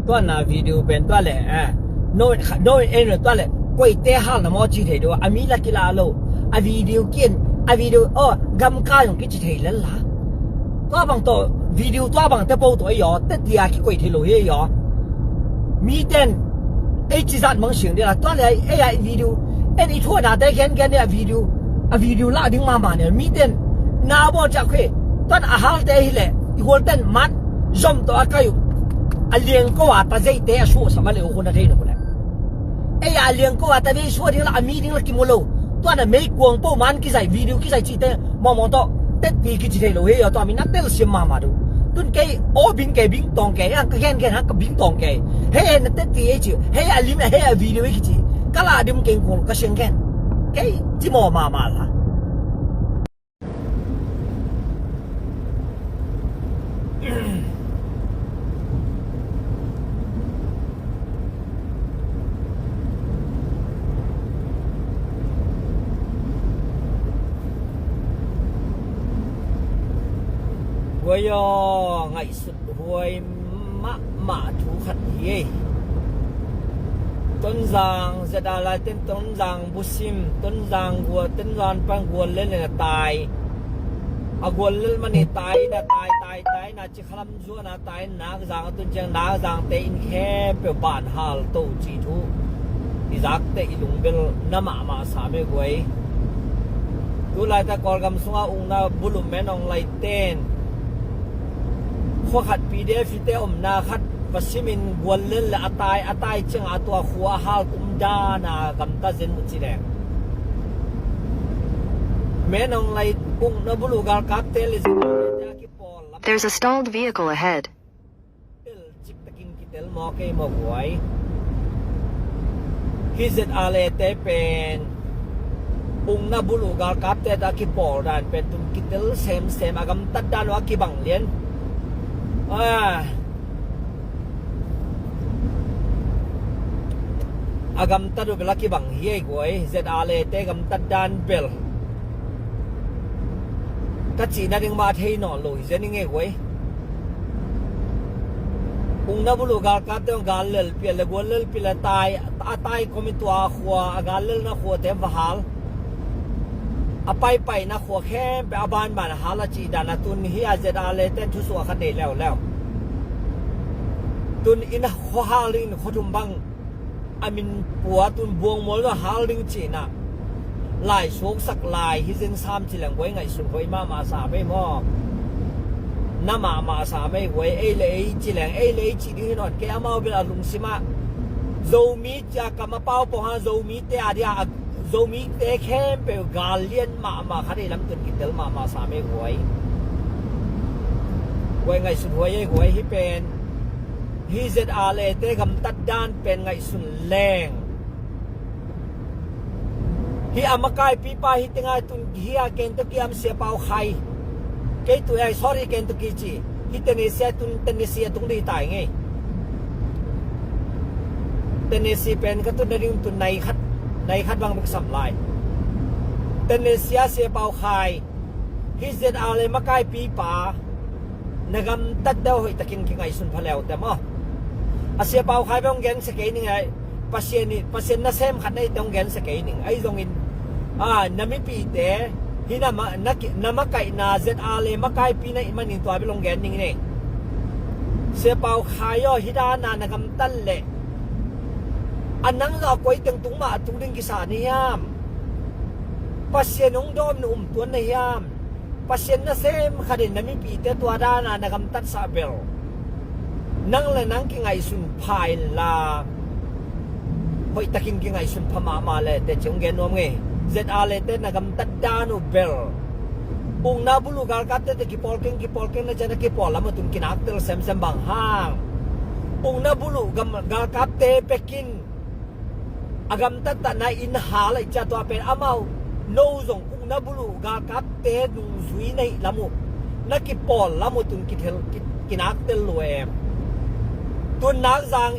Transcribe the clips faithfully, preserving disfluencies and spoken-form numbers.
Tua na video pen tua le, eh, no, no, eh, no, tua le, koite hal na maw ci thei do, a mi la kila lo, a video kin, a video, oh, gamka yong kici thei lel la. Tua bang to, video tua bang te po to, eh, yo, te tia ki koi thei lo, eh, yo. Mi ten, eh, ci zat mang sing de la, tua le, eh, ya video, eh, i thua na te gen gen, eh, video, a video la ding mama ne, mi ten, na bo ca kwe, tuan a hal te hi le, i gual ten mat, zom to a kayu, a liang ko a ta zei te a suak sa ma le u ko na thei na ko le. Ei a liang ko a ta zei suak ding la a mi ding la ki mu lo. Tuan a mei kuang po man ki zai video ki zai ci te mawng mawng to. Tet pi ki ci thei lo he yo to a mi na tel siam mama do. Tun kei o bing kei bing tong kei a ka gen gen ha ka bing tong kei. He na tet pi e ci. He a lim he a video e ki ci. Ka la dim keng kong ka siang gen. Kei ci maw mama la. Guai aw, ngaihsut huai mahmah thu khat hi ei. Tonzang, zet a lai ten Tonzang busim, Tonzang gual, Tonzang pan gual lel in a tai. A gual lel man i tai, na tai, tai, tai, na ci khalam zuan a tai, nak zang a tun ciang, nak zang te in khempeuh ban hal to ci thu. I zak te i lungbel na mahmah sa me guai. Tu lai ta Kawlgam sunga ukna bulu men ong lai ten. Khua khat P D F te omna khat va simin gual lel le a tai, a tai ciang a tua khua a hal kum dan a gamta zen mu ci leng. Men ong lai ukna bulu galkap te le zen a kipawl lam. There's a stalled vehicle ahead. Tel cik takin kitel maw kei maw guai. Hi zet a le te pen ukna bulu galkap te ta kipawl dan pen tun kitel semsem a gamtat dan uh a kibang lian. Ah. A gamtat uh bel a kibang hi ei guai. Zet a le te gamtat dan bel ka cihna ding mah thei nawn lo hi zen i ngei guai. Ukna bulu galkap te gal lel pial le gual lel pial le tai, a tai komi tua khua, a gal lelna khua te va hal. A paipaina khua khempeuh a banban a hal a cih dan a tun hi a zet a le ten thusuah khat nei leuleu. Tun in khua hal in khua thum bang a min pua tun buangmual na hal ding cihna. Lai suaksak lai hi zen sam ci leng guai ngaihsun huai mahmah sa mei maw. Na mahmah sa mei guai ei le ei ci leng ei le ei ci ding hi nawn kei amau bel a lungsim ah. Zomi cia kam a pau pong ha Zomi te a dia a Zomi te khempeuh gal lian mahmah khat ei lam tun kitel mahmah sa mei guai. Guai ngaihsun huai ei guai hi pen. Hi zet a le te gamtat dan pen ngaihsun leng. Hi a makaipipa hi tengai tun hi a Kentucky am Sia Pau Khai. Kei tu ai sorry Kentucky ci. Hi Tennessee tun Tennessee tung di tai ngei. Tennessee pen ka tun na ding tun nai khat nai khat bang buk sam lai. Tennessee a Sia Pau Khai. Hi zet a le makaipipa na gamtat deuh hoih takin kingaihsun pha leu te maw. A Sia Pau Khai bang gensia kei ning ai. Pasian i Pasian nasem khat nei te hong gensia kei ning ai zongin. A na mipite hi na ma na ki na makaihna zet a le makaipi na i manin tua bel hong gen ning nei. Sia Pau Khai aw hi dana na gamtat leh. A nang zah koi teng tung mah a tung ding kisa ni hiam. Pasian hong dawm na um tuan na hiam. Pasian nasem khatin na mipite tua dana na gamtatsah bel. Nang le nang kingaihsun pha inla. Hoih takin kingaihsun pha mahmah le te ci hong gen nuam ngei. Zet a le te na gamtat dan uh bel. Ukna bulu galkapte te kipawl keng kipawl keng na cian a kipawl lam a tun kinaktel semsem bang hang. Ukna bulu galkapte pekin. A gamtatna in hal a i cia tua pen amau no zong ukna bulu galkapte nungzui na hih lam uh na kipawl lam uh tun kithel kinaktel lua em. Tun nakzang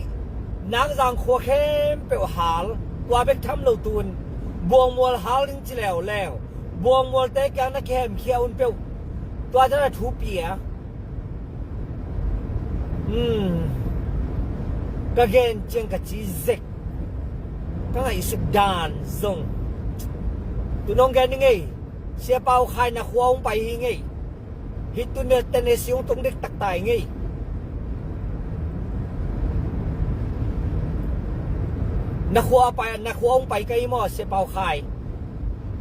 nakzang khua khempeuh hal tua bek tham lo tun buangmual hal ding ci leuleu. Buangmualte kiang na kihemkhia un peuh tua tana thupi a. Hmm. Ka gen ciang ka ci zek. Ka ngaihsut dan zong. Tu nong gen ning ei. Sia Pau Khai, na khua hong pai hi ngei. Hi tu ne Tennessee hong tung dek taktak ngei. Na khua pai, na khua hong pai ka hi maw, Sia Pau Khai?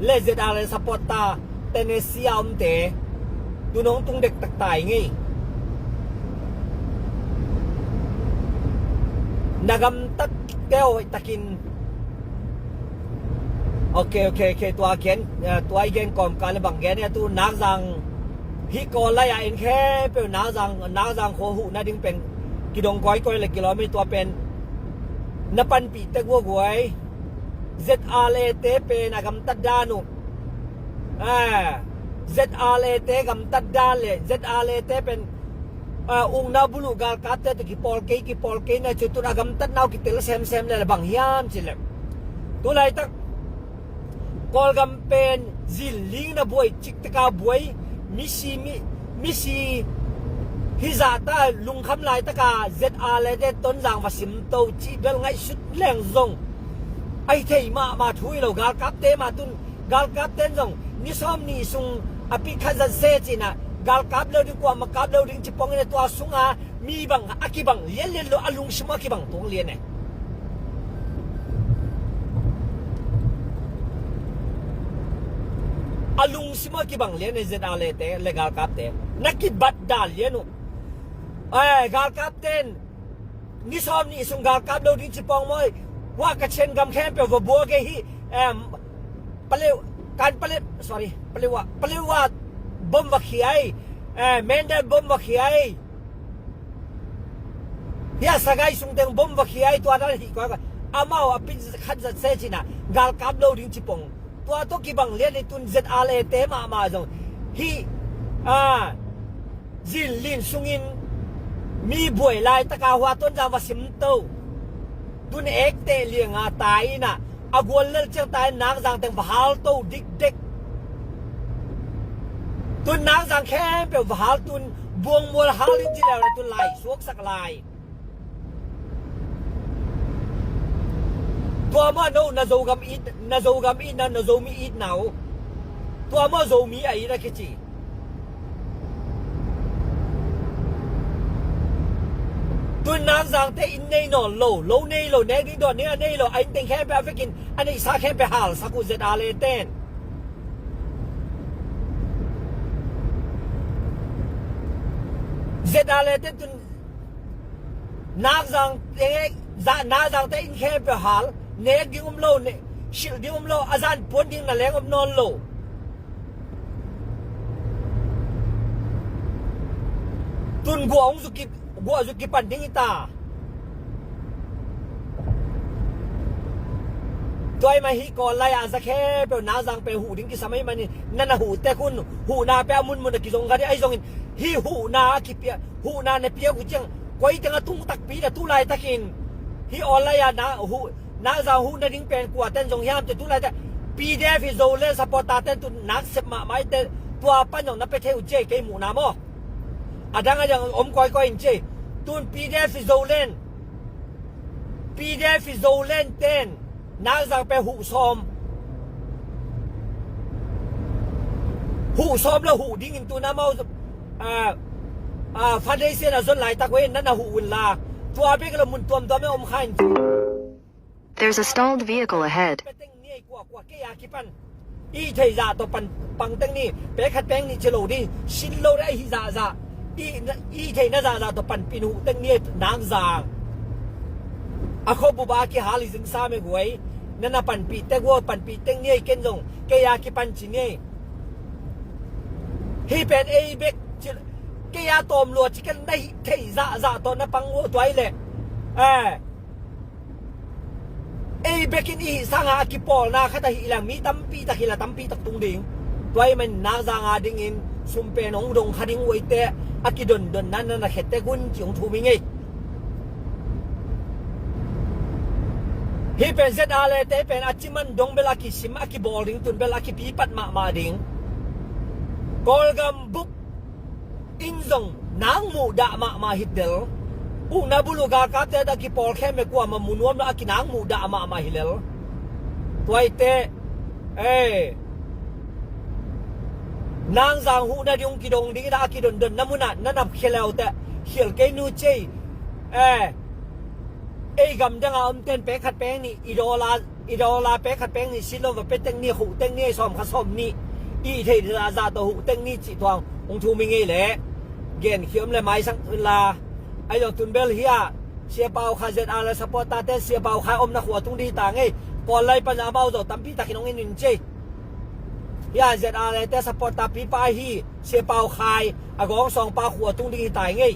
Le ZRA supporter Tennessee a omte, tu nong tung dek taktak ngei. Na gamtatte hoih takin. Ok, ok, ok, tua gen, eh, tua i gen kawmkal le bang gen, eh, tu Nakzang, hi Kawl lai-a en khempeuh Nakzang, Nakzang khua huh nading pen kidong kawikawi le kilawm hi, tua pen na panpih tek guaguai. ZRA te pen a gamtat dan uh. Ah, ZRA te gamtat dan le ZRA te pen, ah, ukna buluh galkapte tawh kipawl kei, kipawl kei na ci, tun a gamtatna uh kitel semsem le bang hiam cih leh, tu laitak Kawlgam pen zinling na buai, cikteka buai, misi, mi, misi hi zahta, lungkham laitaka ZRA te Tonzang va simto cih bel ngaihsut leng zong ahi thei mahmah thu hi lo. Galkapte mah tun, galkapte in zong ni sawm nih sung a pi khat zat se cih na, galkap lo ding, kuamah kap lo ding ci pongin a, tua sunga mi bang a kibang lianlian lo, a lungsim a kibang tuang lian e. A lungsim a kibang lian e, ZRA te le galkapte na kibat dan lian uh. Eh, galkapte in ni sawm nih sung galkap lo ding ci pong maw. Hua ka cen gam khempeuh va buak e hi. Em, Palewa, kan Palewa, sorry, Palewa, Palewa bom va khia hi. Eh, Mendel bom va khia hi. Hia Sagaing sung teng bom va khia hi, tua dan hi kua ka. Amau a pi khat zat se cih na, galkap lo ding ci pong. Tua tawh kibang lian hi. Tun ZRA te mahmah zong hi, ah, zinling sungin mi buai laitaka hua Tonzang va simto. Tun ekteh lianga tai in a, a gual lel ciang tai in Nakzang teng va halto dikdek. Tun Nakzang khempeuh va hal, tun buangmual hal in ci leu le tun lai suaksak lai. Tua mah no, na Zogam it, na Zogam itna, na Zomi itna uh. Tua mah Zomi a it a kici. Tun Nakzangte inn nei nawn lo, lo nei lo, nek ding dawn ding a nei lo, a inn teng khempeuh a vekin a neihsa khempeuh halsak uh ZRA ten. ZRA ten tun Nakzang te, za, Nakzang te inn khempeuh hal, nek ding um lo, ne, silh ding um lo, a zan puan ding na leng om nawn lo. Tun guah hong zuk ki, guah zuk kipan ding hi ta. Tua i mah hi Kawl lai-a za khempeuh Nakzang pen huh ding kisam ahih manin, na na huh tek un, huhna pen a munmun a kizong kha ding ahi zongin, hih huhna a kipia, huhna na piak uh ciang koi teng a tung takpi na tu laitakin. Hih online a na huh, Nakzang huh nading pen kua ten zong hiam ci tu laitak. PDF hi Zoland supporter ten tu nak sep mahmah i te, tua pan zong na pia thei uh ci ei kei muhna maw. A dang a dang om kawikawi in ci ei. Tun PDF hi Zoland, PDF hi Zoland ten Nakzang pen huh sawm. Huh sawm lo huh dingin tun amau, ah, ah, foundation a zon laitak uh hi, na na huh un la. Tua bek lo mun tuamtuam in om kha in ci. There's a stalled vehicle ahead. Pe teng ni ei, kua kua kei a kipan. I theih zah tawh pan, pang teng ni, pek khat pek nih ci lo ding, sin lo ding ahi zahzah. I, i theihna zahzah tawh panpih in huh teng ni ei Nakzang. A khuabup a kihal hi zingsa me guai. Na na panpih tek uh, panpih teng ni ei, ken zong kei a kipan ci ni ei. Hih pen ei bek ci, kei a tawm lua ci ken na hih theih zahzah tawh na pang uh tua hi leh. Eh. Ei bekin i hih sanga a kipawlna khat ahih leng mi tampi tak hi la, tampi tak tung ding. Tua ahih manin Nakzang a dingin sum pen hong dong kha ding uh ei te, a kidondonna na na khia tek un ci hong thum hi ngei. Hih pen ZRA te pen a ciman dong bel a kisim, a kibawl ding, tun bel a kipipat mahmah ding. Kawlgam bup in zong nang muhdah mahmah hi tel. Ukna buluh galkapte ta kipawlkhem e, kuamah mu nuam lo, a kinang muhdah mahmah hi lel. Tuaite, eh, Nangzang huhna ding kidong ding ina a kidondonna munah na nap khia leute khial kei nu cei. Eh, ei gamdanga omten pek khat pek nih i dawl a i dawl a pek khat pek nih sit lo va pe tek ni, huh tek ni, sawm kha sawm nih i theih zahzah tawh huh tek ni cih tuang hong thum i ngei leh genkhia om le maisak unla. Ahi zong tun bel hi-ah Sia Pau Khai, Z R le supporter te Sia Pau Khai omna khua tung dih ta ngei. Kawl lai pan amau zong tampi takin hong in in cei. Hi-ah Z R le te supporter pipa hi. Sia Pau Khai a gawng sawngpa khua tung ding hi tai ngei.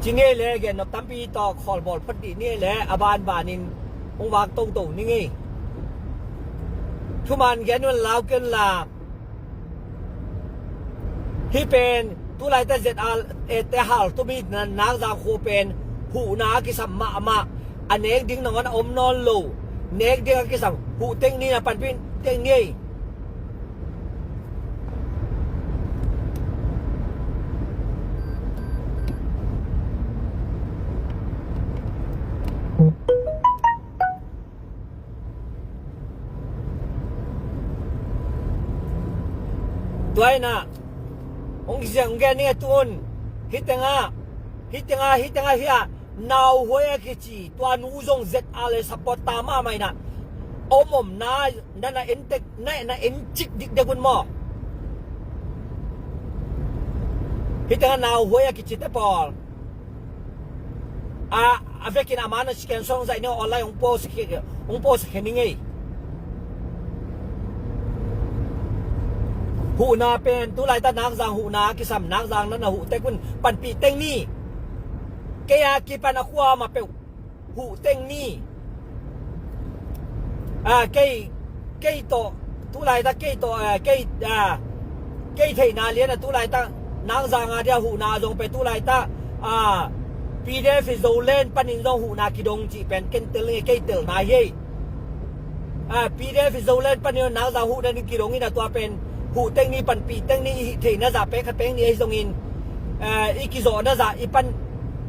Ci ngei le gen nop tampi tawh khawlbawl phot dih ni le a banbanin hong vak toto ni ngei. Thuman gen un lau ken la. Hih pen tulaite Z R te hal tumi Nakzang khua pen huhna a kisam mahmah, a nek ding nangawn a om nawn lo. Nek ding a kisam, huh tek ni na panpih tek ni. Tua inah hong kizia hong gen ning a tun. Hih tengah, hih tengah, hih tengah hiah Nauhuai a kici tua nu zong Z R le supporter mahmah inah om om na, na na entek na na encik dikdek un maw? Hih tengah Nauhuai a kici te pawl a, a vekin a man a siken song zaih ni online hong post khia, hong post khia ni ngei. Huhna pen tulaita Nakzang huhna a kisam, Nakzang na na huh tek un, panpih teng ni. Kei a kipan a khua mah peuh huh teng ni. A, kei, kei tawh tulaita kei tawh, a, kei, a, kei theihna lian a tulaita Nakzang a dia huhna zong pe tulaita, a, P D F i Zoland panin zong huhna kidong cih pen ken tel nge, kei telna hi. A, P D F i Zoland panin Nakzang huhna ni kidong inah tua pen huh teng ni, panpih teng ni, i hih theihna zah pek khat pek ni ahi zongin, a, i kizawhna zah i pan,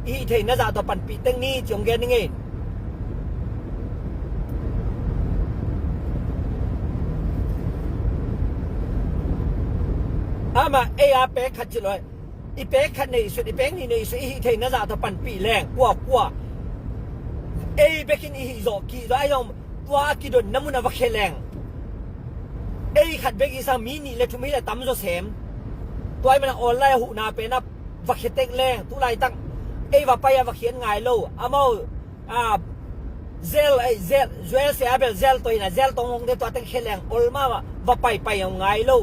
i hih theihna zah tawh panpih teng ni ci hong gen ni ngei. Amah ei a pek khat ci lo. I pek khat neihsut, i pek nih neihsut, i hih theihna zah tawh panpih leng kuakua ei bekin i hih zawh kih zawh ahi zong tua a kidonna mun a va khia leng. Ei khat bek i sang mi nih le thum hi le tamzaw sem. Tua i mana online a huhna pen a va khia tek leng. Tulaitak ei va pai a va khian ngai lo. Amau, a, zel, ei, zel, zuel sia bel zel tawh hina, zel tawh hong te tua teng khia leng ol mah va pai pai hong ngai lo.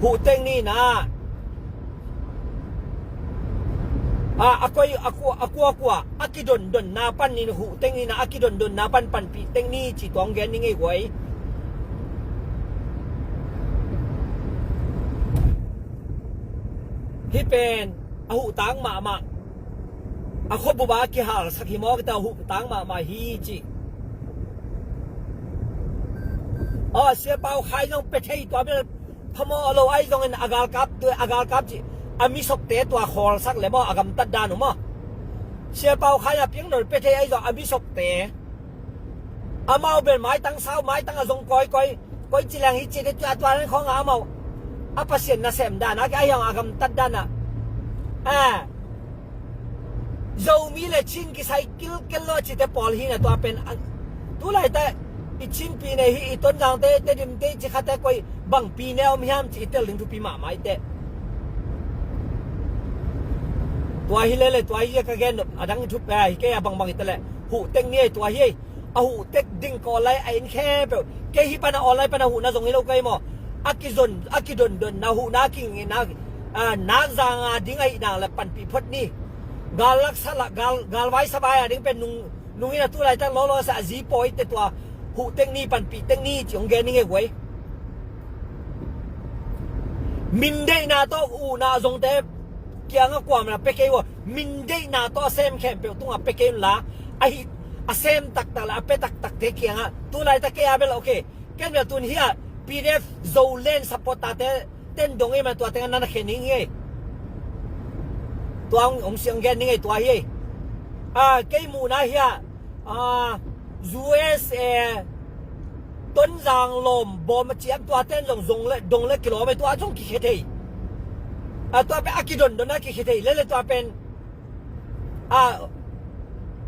Huh teng ni na. A, a koi, a kua, a kua kua, a kidondonna pan ni huh teng ni na, a kidondonna pan panpih teng ni ci tuang gen ni ngei guai. Hih pen a huh tang mahmah. A khuabup a kihalsak hi maw kita, huh tang mahmah hi ci. Aw, Sia Pau Khai zong pe thei tua bel phamawh lo ahi zongin a galkap, a galkap ci a misokte tua khawlsak le maw, a gamtat dan uh maw? Sia Pau Khai a piang nol pe thei ahi zong a misokte. Amau bel maitang sau, maitang a zong kawikawi, koi ci leng hi ci te tua tua leng khawng a amau a Pasian nasem dan a, a hiang a gamtat dan a. A, Zomi le Chin kisai kilkel lo a cite pawl hi na tua pen a, tulaita i Chinpi nei hi, i Tonzangte, Tedimte, Cikhate koi bangpi ne om hiam ci i tel ding thupi mahmah i teh. Tua hi lele, tua hi ka gen a dang i thup, eh, hi kei a bangbang i teh le. Huh teng ni ei tua hi ei. A huh tek ding ka online a en khempeuh. Kei hih pana online pana huhna zong hi lo kei maw? A kizon, a kidondonna huhna a kingina, a, Nakzanga ding ahih nang le panpih phot ni. Gal laksa la, gal, galvai sabai a ding pen nung, nungin a tulaitak lawlawsa a zi pawi te tua huh tek ni, panpih tek ni ci hong gen ni nge guai. Mindeihna tawh uhna zongte kiangah kuamah na pe kei uh a, mindeihna tawh a sem khempeuh tungah pe kei unla, ahi a sem taktak le a pe taktakte kiangah tulaitak kei a bel okay. Ken bel tun hiah P D F Zoland supporter te ten dong ei man tua tengah na na khen ning ei. Tua hong, hong siang gen ning ei tua hi ei. A, kei muhna hi a, a, U S A, Tonzang lawm bawm a ciam tua ten zong zong le, dong le kilawm ei tua zong kikhe thei. A, tua pen a kidondon a kikhe thei. Lele tua pen a,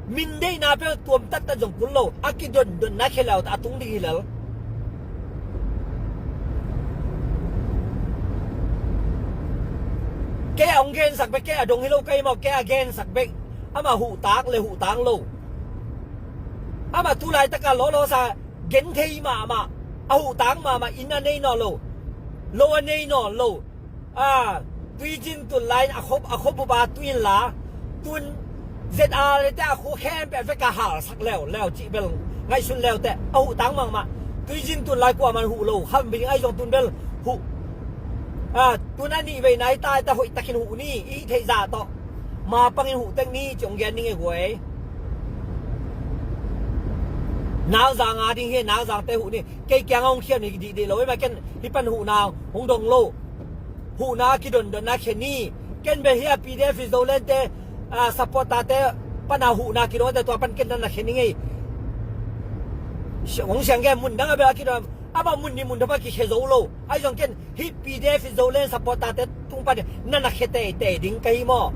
min deihna peuh tuam taktak zong kul lo, a kidondonna khia leu a tung ding hi lel. Kei a hong gensak bek, kei a dong hi lo kei maw, kei a gensak bek. Amah huhtak le huhtak lo. Amah tu laitak a lawlaw sa gen thei mahmah, a huhtak mahmah, inn a nei nawn lo, lo a nei nawn lo. A, tuizin tun lai a khop, a khop bup a tui inla, tun Z R te a khua khempeuh vek a halsak leuleu cih bel ngaihsun leuteh a huhtang mahmah. Tuizin tun lai kuaman huh lo, kham bing ahi zong tun bel huh. A, tun a nih vei nai ta, ta hoih takin huh ni, i theih zah tawh. Ma pangin huh tek ni, ci hong gen ning e guai. Nauzang a ding hi, nauzang te huh ni. Kei kiang a hong khiam ni dihdih lo, ei ma ken hi pan huhna hong dong lo. Huhna a kidondonna khia ni. Ken bel hi a P D F i Zoland te, a, supporter te pan a huhna kidong te tua pan ken na na khia ni ngei. Hong siang gen mun dang a bel a kidong. Amah mun ni mun dang a kikhia zo lo. Ahi zong ken hi P D F i Zoland supporter te tung pan na na khia teitei ding ka hi maw.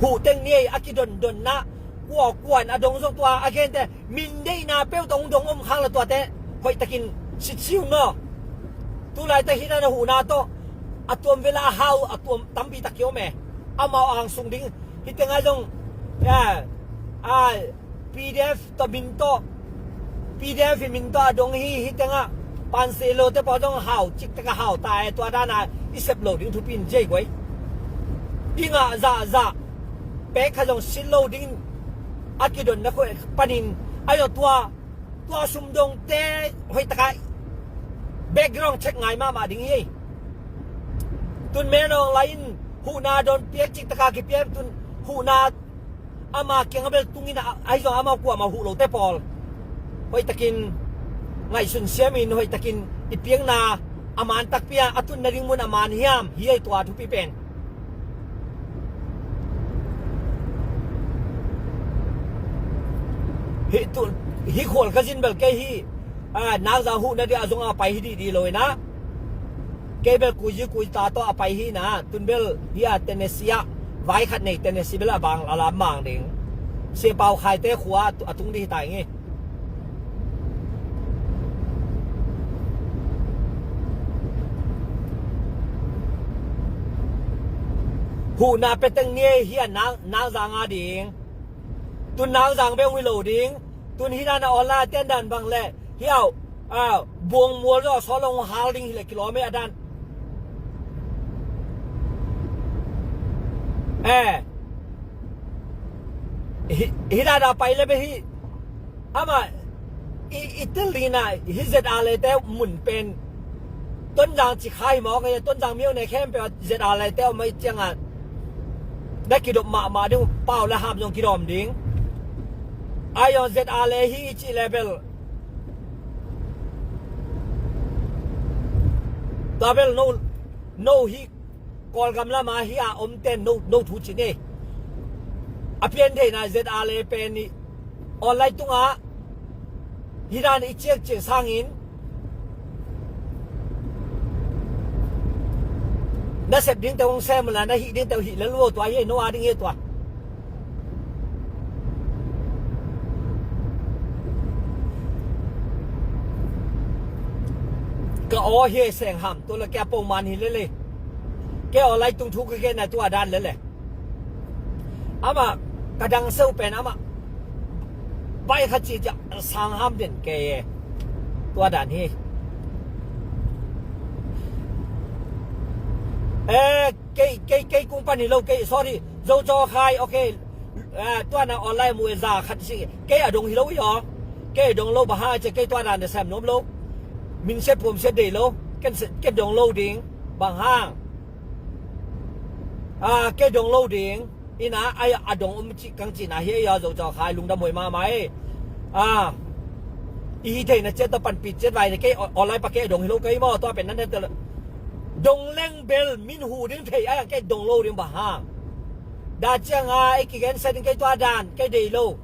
Huh teng ni ei a kidondonna. Kua kuan a dong zong tua a gente min deihna peuh tawh hong dong om khang la tuate hoih takin sitsiu maw. Tulaitak hi dan a huhna tawh a tuam vela a hau a tuam tampi tak kiom e. Amau angsung ding hi tengah zong, ya, a, P D F tawh min tawh, P D F i min tawh a dong hi, hi tengah Panse lo te pawl zong hau ciktak a hau ta e, tua dana i sep lo ding thupi in ziai guai. I ngah zahzah pek kha zong sin lo ding a kidonna khoi panin a zong tua, tua sumdongte hoihtaka background check ngai mahmah ding hi. Tun menawng lai in huhna dawn piak ciktaka kipiak tun huhna ama kiang a bel tungin a, ahi zong amau kuamah huh lote pawl hoihtakin ngaihsun siamin hoihtakin i piakna a man takpi a, a tun nading mun a man hiam hi ei tua thupi pen. Hih tu, hih khual ka zin bel kei hih, a, nakza huh nading a zong a pai hi dihdih lo inah. Kei bel kuizi kuita tawh a pai hi na, tun bel hi a Tennessee ah, vai khat nei Tennessee bel a bang a lam mang ding. Sia Pau Khaite khua a tu-, a tung dih hi ta ing hi. Huhna peteng ni ei hi a nang, nang zang a ding. Tun nang zang beng hi lo ding. Tun hi dan a online a ten dan bang le. Hiau, a, buang mual zaw sawlong hal ding hileh kilawm ei a dan. Eh. Hi, hi dada pai le be hi. Ama, i, i tel ding na, hi Z R le te mun pen. Tonzang ci khai mawk ei, Tonzang miau ne khempeuh a Z R le te om ei cianga. Na kidop mahmah ding, pau le ham zong kidawm ding. Ai zong Z R le hi i cih le bel. Tua bel no, no hi Kawlgam lama hi a om ten no, no thu ci ni. A pian theihna Z R le pen i online tungah hi dan i ciakciak sangin na sep dingte hong sem la na hih dingte hih lel lo tua hi no a ding hi tua. Ka aw hi seng ham, tua la kia pawh man hi lele. Kei aw lai tung thu ka kei na tua dan lele. Ama ka dang seu pen ama bai kha ci cia sang ham den kei e. Tua dan hi. Eh, kei, kei, kei kung pan hi lo, kei, sorry. Zo caw khai, okay. Eh, tua na online mu e za khat si. Kei a dong hi lo i aw. Kei a dong lo bang hang a cia kei tua dan na sem nuam lo. Min se pum se dei lo. Ken se, ken dong lo ding. Bang hang. Ah, kei dong lo ding. Ina, ai a dong um ci, kang ci na hi a, zo caw khai lungdam hoi mama e. Ah. I hi theihna ciat tawh panpih ciat vai na kei online pa kei a dong hi lo kei maw, tua pen nan hete lo. Dong leng bel min hu ding thei a, kei dong lo ding bang hang. Da ciang a ei kigen sa ding kei tua dan kei dei lo.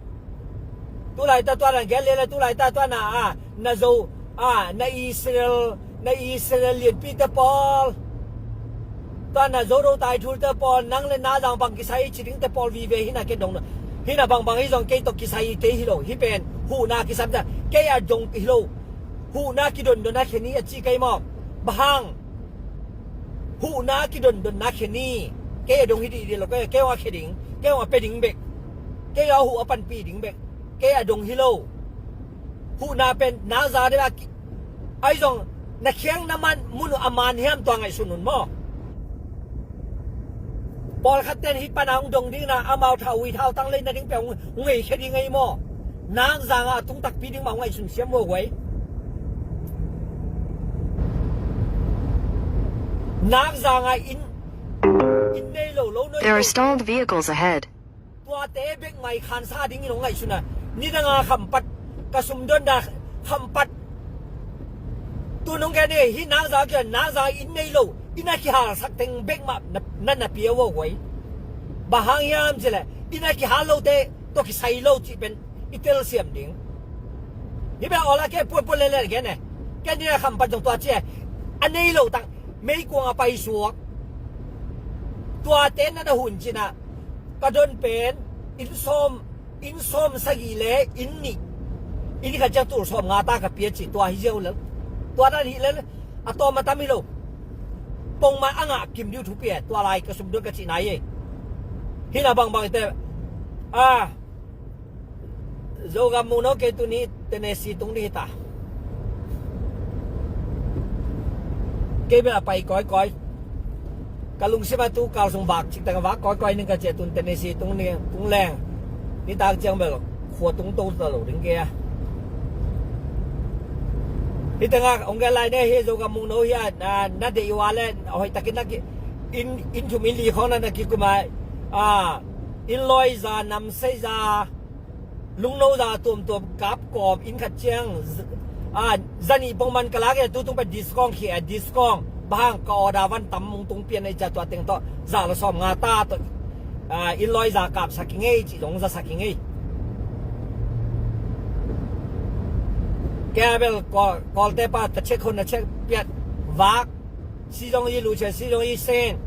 Tulai ta tua dan gen lian le tulai ta tua na a na zo a na Israel na Israel lianpi te pawl. Tua na zo do tai thul te pawl nang le na zang bang kisai ci ding te pawl vive hina kei dong na. Hina bang bang hi zong kei tawh kisai kei hi lo hi pen. Huhna kisam ta kei a dong hi lo. Huhna kidondon a khe ni a ci kei maw? Bang hang? Huhna kidondon a khe ni. Kei a dong hi dih dih lo kei kei a khe ding kei a pe ding bek. Kei a huh a panpih ding bek. Kei a dong hi lo. Huhna pen na za de a ki ai zong na khiang na man mun uh a man hiam tua ngaihsun un maw? Pawlkhat ten hih pana hong dong ding na amau thau ui thau tang lei na ding pe hong ngei khe ding ei maw? Nang zanga a tung takpi ding mah hong ngaihsun siam huahuai. Nang zanga in in nei lo lo noi There are lo. Stalled vehicles ahead. Tuate bek ngai khansa dingin hong ngaihsun a nidanga khampat ka sumdon da khampat. Tu nong gen e hi nang za kia nang za in nei lo ina kihal sak teng bek mah na na pia huahuai. Bang hang hiam cile ina kihal lote tua kisai lo cih pen i telsiam ding. Hi bia awla ke puanpuan lele gen e. Ken dina khampat zong tua ci e. A nei lo tang meikuang a paisuak. Tuate na na hun cina ka don pen inn sawm inn sawm sagih le inn nih inn khat ciang tul sawm nga ta ka pia ci tua hi ziau lel. Tua dan hi lel a tawm a tam hi lo. Pongmai a ngah kim diu thupi e tua lai ka sumdon ka cih nai e. Hina bangbang ite a Zogam mung no kei tuni Tennessee tung ding hita. Kei bel a pai kawikawi. Ka lungsim a tu kal sung vak cik tang a vak kawikawi ning ka cia tun Tennessee tung ding tung leng. Nitak ciang bel khua tung to ta lo ding kei a. Hi tanga ong gel lai ne hi Zogam mung no hi a na deih ua le hoih takin na ki in in thum in li khawng na na ki kuma a in loi za nam sei za lungno za tuamtuam kap kawm inn khat ciang a zanih pongman ka lak e tu tung pe discount khi a discount bang ka order van tam mung tung pian ei ca tua teng tawh za la sawm nga ta tawh a inn loi za kap sak hi ngei ci zong za sak hi ngei. Kei a bel kawlte pa ta check hon na check piat vak si zong i lucia si zong i sen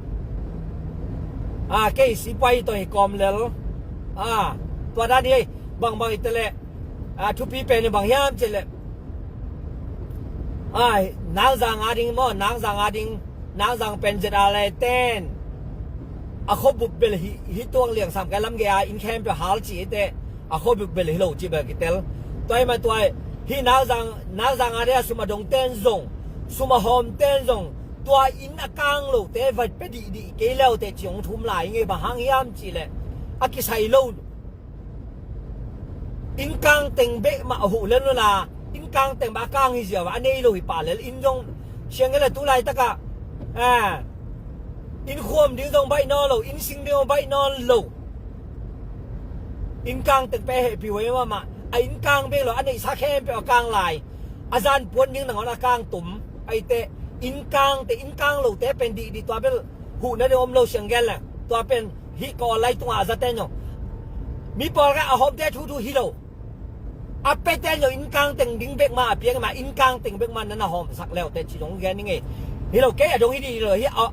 a kei si pai tawh hi kawm lel a tua dan hi bangbang i tele a thupi pen bang hiam cele a nang zang a ding maw nang zang a ding nang zang pen zet a le ten a khuabup bel hi hi tuang liang sam kai lam ge a in khem pe hal ci te a khuabup bel hi lo ci bel kitel. Tuai ma tuai hi nau zang nau zang a de a sum a dong ten zong sum a hawm ten zong tua in a kang lo te vai pe dih dih kei leu te ciong thum lai ngei bang hang hiam ci le a kisai lo. In kang teng beh mah a huh lel nula in kang teng mah a kang hi ziau a nei lo hi pa lel in zong siang ngei le tu lai takah a in khuam ding zong baih nawn lo in sing ding zong baih nawn lo. Inn kang tek pe hehpih huai mahmah a inn kang bek lo a neihsa khempeuh a kang lai a zan puan ding nangawn a kang tum. Aite inn kang te inn kang lo te pen dihdih tua bel huhna ding om lo siang gen le tua pen hih ka online tungah a zate nyo mi pawl kha a hawmte thuthu hi lo. A pete nyo inn kang teng ding bek ma a piang ma inn kang teng bek ma nan a hawmsak leu te ci dong gen ning e. Hi lo kei a dong hi dih hi lo hi a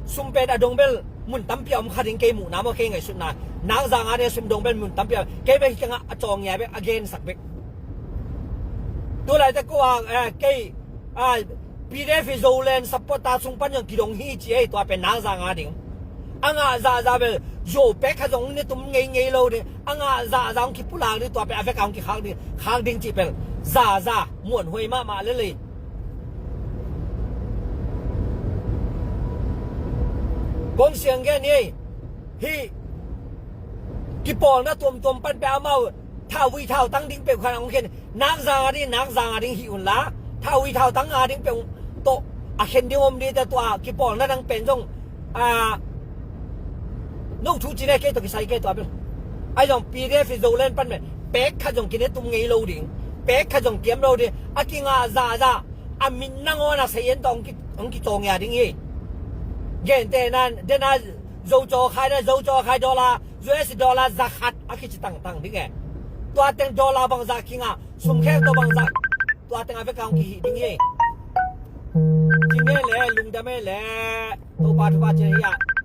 sum pen a dong bel mun tampi a om kha ding kei muhna maw kei ngaihsutna nang zanga de sum dong bel mun tampi a kei bek hi kengah a cawng ngia bek a gensak bek. Tulai te ko a kei a PDF i Zoland supporter sung pan zong kidong hi ci ei tua pen nang zanga ding. A ngah zahzah bel zo pek kha zong ne tum ngei ngei lo ding a ngah zahzah hong kipulak ding tua pen a vek a hong kikhak ding khak ding ci pel zahzah muanhuai mahmah lelei. Kong siang gen hi. Hi kipawlna tuamtuam pan pe amau thauvui thautang ding peuh khan a hong khen nang zanga ding nang zanga ding hi un la thauvui thautang a ding peuh tawh a khen ding om ding te tua kipawlna nang pen zong a no thu cine kei tawh kisai kei tua pen ai zong PDF i Zoland pan me pek khat zong kine tum ngei lo ding Pek khat zong kiam lo ding, a kingah zahzah, a min nangawn a sei en tawh hong ki, hong kicawng ia ding hi. Gentehna in, dena Zo caw khai na, Zo caw khai dollar, U S dollar za khat a kici tangtang ding e. Tua teng dollar bangzah kingah, sum khek tawh bangzah, tua teng a vek a hong kihih ding hi. Ci meh le, lungdam meh le, Topa thupha ci hi a.